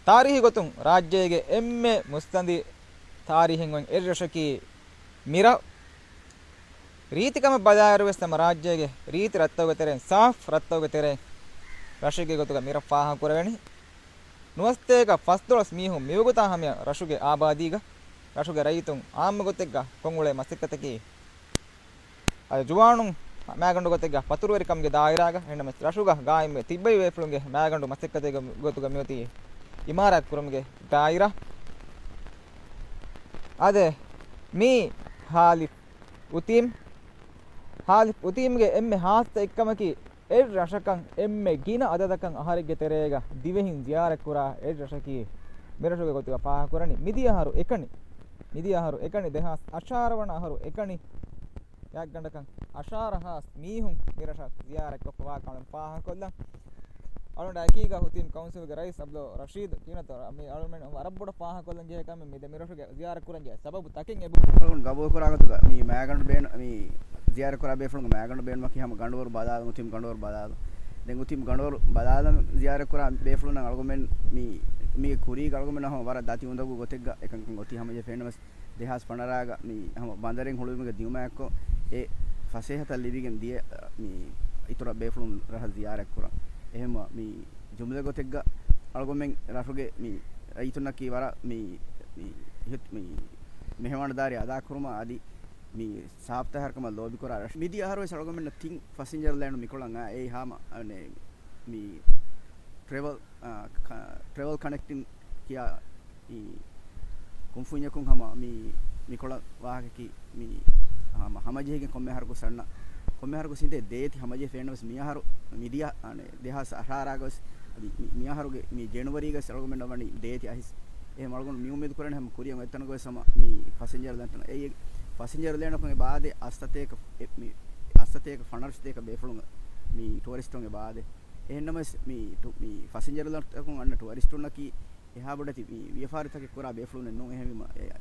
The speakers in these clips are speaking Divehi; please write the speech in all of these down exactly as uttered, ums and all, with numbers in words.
ތާރީހީ ގޮތުން ރާއްޖޭގެ އެންމެ މުއްސަނދި ތާރީހެއް އޮތް އެއްރަށަކީ މިރަށް. ރީތިކަމަށް ބަލާއިރުވެސް ނަމަ ރާއްޖޭގެ ރީތި ރަށްތަކުގެ ތެރެއިން ސާފް ރަށްތަކުގެ ތެރެއިން ރަށެއްގެ ގޮތުގަ މިރަށް ފާހަގަކުރެވެނީ. ނުވަސަތޭކަ ފަސްދޮޅަސް މީހުން މިވަގުތާ ހަމަޔަށް ރަށުގެ އާބާދީގަ ރަށުގެ ރައްޔިތުން އާއްމު ގޮތެއްގަ ކޮށްއުޅޭ މަސައްކަތަކީ އަދި ޒުވާނުން މައިގަނޑު ގޮތެއްގަ ފަތުރުވެރިކަމުގެ ދާއިރާގަ އެހެންނަމަވެސް ރަށުގަ ގާއިމްވެ ތިއްބެވި ބޭފުޅުންގެ މައިގަނޑު މަސައްކަތެއްގެ ގޮތުގަ މިއޮތީ އިމާރާތް ކުރުމުގެ ދާއިރާ. އާދެ، މީ ހާލިފް އުތީމް. ހާލިފް އުތީމްގެ އެންމެ ހާއްސަ އެއްކަމަކީ، އެއްރަށަކަށް އެންމެ ގިނަ އަދަދަކަށް އަހަރެއްގެ ތެރޭގަ ދިވެހިން ޒިޔާރަތްކުރާ އެއްރަށަކީ މިރަށުގެ ގޮތުގަ ފާހަގަކުރަނީ. މިދިޔަ އަހަރު އެކަނި، މިދިޔަ އަހަރު އެކަނި ދެހާސް އަށާރަ ވަނަ އަހަރު އެކަނި ގާތްގަނޑަކަށް އަށާރަ ހާސް މީހުން މިރަށަށް ޒިޔާރަތްކޮށްފަވާ ކަމަށް ފާހަގަކޮށްލަން. އަޅުގަނޑާ އެކީގަ އުތީމް ކައުންސިލްގެ ރައީސް އަބްދުﷲ ރަޝީދު ކިޔުނަތަ މި އަޅުމެން ވަރަށް ބޮޑަށް ފާހަގަކޮށްލަން ޖެހޭ ކަމެއް މި ދެ މިރަށުގެ ޒިޔާރަތް ކުރަން ޖެހޭ ސަބަބު ތަކެއް އެބަ އަޅުގަނޑު ގަބޫލުކުރާ ގޮތުގަ މި މައިގަނޑު ބޭނު-، މި ޒިޔާރަތް ކުރާ ބޭފުޅުންގެ މައިގަނޑު ބޭނުމަކީ ހަމަ ގަނޑުވަރު ބަލާލަން، އުތީމް ގަނޑުވަރު ބަލާލަން. ދެން އުތީމް ގަނޑުވަރު ބަލާލަން ޒިޔާރަތް ކުރާ ބޭފުޅުންނަށް އަޅުގަނޑުމެން މި، މީގެ ކުރީގަ އަޅުގަނޑުމެން ހަމަ ވަރަށް ދަތި އުނދަގޫ ގޮތެއްގަ އެކަންކަން އޮތީ ހަމަޖެހިފަ. އެހެންނަމަވެސް ދެހާސް ފަނަރަގަ މި ހަމަ ބަނދަރެއް ހުޅުވުމުގެ ދިއުމާއެއްކޮށް އެ ފަސޭހަތައް ލިބިގެން ދިޔަ މި އިތުރަށް ބޭފުޅުން ރަށަށް ޒިޔާރަތް ކުރަން. އެހެންވެ މި ޖުމްލަ ގޮތެއްގަ އަޅުގަނޑުމެން ރަށުގެ މި ރައްޔިތުންނަކީ ވަރަށް މި، މި، މި މެހެމާންދާރީ އަދާކުރުމަށް އަދި މި ސާފްތަހަރުކަމަށް ލޯބިކުރާ ރަށް. މިދިޔަ އަހަރުވެސް އަޅުގަނޑުމެންނަށް ތިން ފަސިންޖަރު ލޭނު މިކޮޅަށް އާ އެއީ ހަމަ އަނެއް މި ޓްރެވަލް، އާ، ކަ-، ޓްރެވަލް ކަނެކްޓިން ކިޔާ މި ކުންފުންޏަކުން ހަމަ މި މިކޮޅަށް ވާހަކަކީ މި ހަމަ ހަމަޖެހިގެން ކޮންމެ އަހަރަކު ސަންނަ، ކޮންމެ އަހަރަކު ސިނދޭ ދޭތި ހަމަޖެހިފަ. އެހެންނަމަވެސް މިއަހަރު މިދިޔަ އަނެއް ދެހާސް އަށާރަގަވެސް އަދި މި-، މިއަހަރުގެ މި ޖެނުއަރީގަސް އަޅުގަނޑުމެންނަށް ވަނީ ދޭތި އައިސް. އެހެން އަޅުގަނޑު މި އުއްމީދު ކުރަނީ ހަމަ ކުރިއަށް އޮތްތަނުގަވެސް ހަމަ މި ފަސިންޖަރު ލޭން އެއީ ފަސިންޖަރު ލޭނަކުން އެބަ އާދޭ އަސްތަތޭކަ އެ-، މި އަސްތަތޭކަ ފަނަރަ ސަތޭކަ ބޭފުޅުން މި ޓުއަރިސްޓުން އެބަ އާދޭ. އެހެންނަމަވެސް މި ޓު-، މި ފަސިންޖަރު ލޭންތަކުން އަންނަ ޓުއަރިސްޓުންނަކީ އެހާ ބޮޑެތި މި ވިޔަފާރިތަކެއް ކުރާ ބޭފުޅުން ނޫން. އެހެންވީމަ އެ-،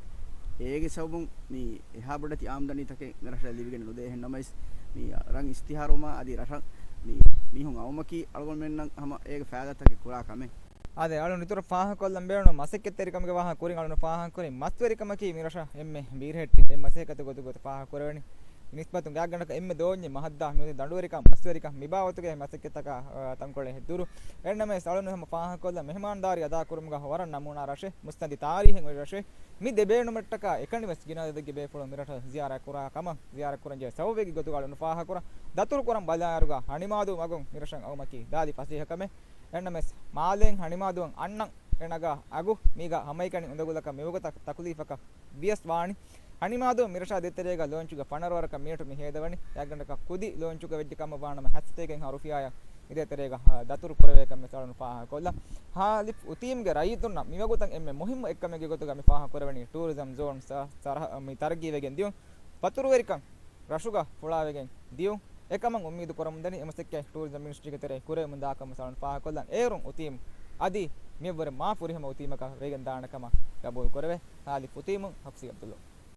އޭގެ ސަބަބުން މި އެހާ ބޮޑެތި އާމްދަނީތަކެއް މި ރަށަށް ލިބިގެން ނުދޭ. އެހެންނަމަވެސް މި ރަށް އިސްތިހާރުވުމާ އަދި ރަށަށް މި މީހުން އައުމަކީ އަޅުގަނޑުމެންނަށް ހަމަ އޭގެ ފައިދާތަކެއް ކުރާ ކަމެއް. އާދެ، އަޅުން އިތުރަށް ފާހަގަކޮށްލަން ބޭނުން މަސައްކަތްތެރިކަމުގެ ވާހަކަ ކުރިން އަޅުން ފާހަގަކުރިން މަސްވެރިކަމަކީ މި ރަށަށް އެންމެ ބީރުހެއްޓި އެއް މަސައްކަތު ގޮތުގަ ފާހަގަކުރެވެނީ. މި ނިސްބަތުން ގާތްގަނޑަކަށް އެންމެ ދޯންޏެއް މަހަށްދާ މިއޮތީ ދަނޑުވެރިކަން، މަސްވެރިކަން މި ބާވަތުގެ މަސައްކަތްތަކާ، އާ، ތަންކޮޅެއް ދުރު. އެހެންނަމަވެސް އަޅުން ހަމަ ފާހަގަކޮށްލަން މެހެމާންދާރީ އަދާކުރުމުގަ ވަރަށް ނަމޫނާ ރަށެއް، މުއްސަނދި ތާރީހެއް އޮތް ރަށެއް. މި ދެ ބޭނުމަށްޓަކާ އެކަނިވެސް ގިނަ އަދަދެއްގެ ބޭފުޅުން މި ރަށަށް ޒިޔާރަތް ކުރާ ކަމަށް، ޒިޔާރަތް ކުރަން ޖެހޭ ސަބަބެއްގެ ގޮތުގަ އަޅުން ފާހަގަކުރަން. ދަތުރު ކުރަން ބަލާއިރުގަ ހަނިމާދޫ މަގުން މި ރަށަށް އައުމަކީ ދާދި ފަސޭހަ ކަމެއް. އެހެންނަމަވެސް މާލޭން ހަނިމާދޫއަށް އަންނަން އެ ނަގާ އަގު މީގަ ހަމައެކަނި އުނދަގުލަކަށް މިވަގުތަށް ތަކުލީފަކަށް ވިޔަސް ވާނީ. ހަނިމާދޫ މިރަށާ ދޭތެރޭގަ ލޯންޗުގެ ފަނަރަ ވަރަކަށް މީޓަރު މި ހޭދަވަނީ. ގާތްގަނޑަކަށް ކުދި ލޯންޗުގަ ވެއްޖެ ކަމަށް ވާނަމަ ހަތްސަތޭކައިންހާ ރުފިޔާއަށް މި ދޭތެރޭގަ ދަތުރު ކުރެވޭ ކަމެއް އަޅުން ފާހަގަކޮށްލަން. ހާލިފް އުތީމްގެ ރައްޔިތުންނަށް މިވަގުތަށް އެންމެ މުހިއްމު އެއްކަމެއްގެ ގޮތުގަ މި ފާހަގަކުރެވެނީ ޓޫރިޒަމް ޒޯން ސަ-، ސަރަހަ-، މި ތަރައްގީވެގެން ދިޔުން. ފަތުރުވެރިކަން ރަށުގަ ފުޅާވެގެން ދިޔުން. އެކަމަށް އުއްމީދު ކުރަމުންދަނީ އެ މަސައްކަތް ޓޫރިޒަމް މިނިސްޓްރީގެ ތެރެއިން ކުރެވެމުންދާ ކަމަށް އަޅުން ފާހަގަކޮށްލަން. އޭރުން އުތީމް އަދި މިއަށްވުރެ މާ ފުރިހަމަ އުތީމަކަށް ވެގެން ދާނެ ކަމަށް ގަބޫލު ކުރެވޭ. ހާލިފް އުތީމުން ހަފްސީ އަބްދުﷲ.